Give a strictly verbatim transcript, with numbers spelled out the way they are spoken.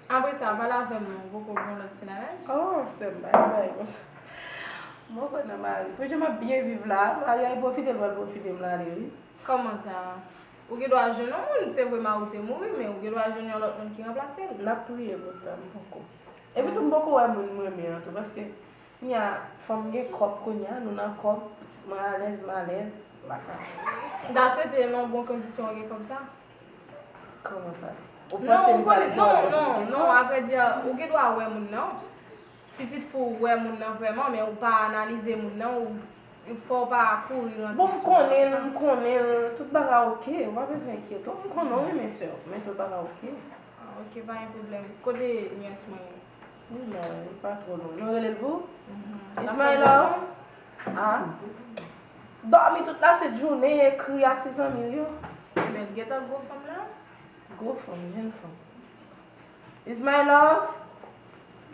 Apre sa, pale avè m non, ou poko gen yon lòt ti naj? Oh, sè m, pa bay konsa. Mwen konn nan mari. Pou jan m ap byen viv la, mari a pwofite l pral pwofite m l ale, wi. Kòman sa? Ou gen dwa jwenn yon moun, se vre mari w te mouri, men ou gen dwa jwenn yon lòt moun ki ranplase l. N ap priye pou sa, m poko. Epi tou, m poko wè moun m renmen an tou, paske kounye a, fanm gen kòb kounye a, nou nan kòb, pitit mwen alèz, m alèz, lakay. M ta swete nan yon bon kondisyon ou gen kòb sa. Kòman sa? Ou Non, panse ou m pral konnen, non, vòlè non, pou non, avrèdi, ou gen dwa wè moun nan. Pitit fò w wè moun nan vrèman, men ou pa analize moun nan, ou fò w pa kouri rantre. Bon, m konnen l, m konnen l, tout bagay oke, ou pa bezwen enkyete w, m konnen w renmen sè w, men tout bagay oke. Ah, ok, pa gen pwoblèm. Kote nyès mwen ye? Li la, li pa twò lwen. Nou rele l pou? Mhm. It's my love. Ah. Dòmi tout la se jounen, ekri a ti zanmi l yo. Men l gentan gwo fanm la. Gwo fanm, jèn fanm. It's my love.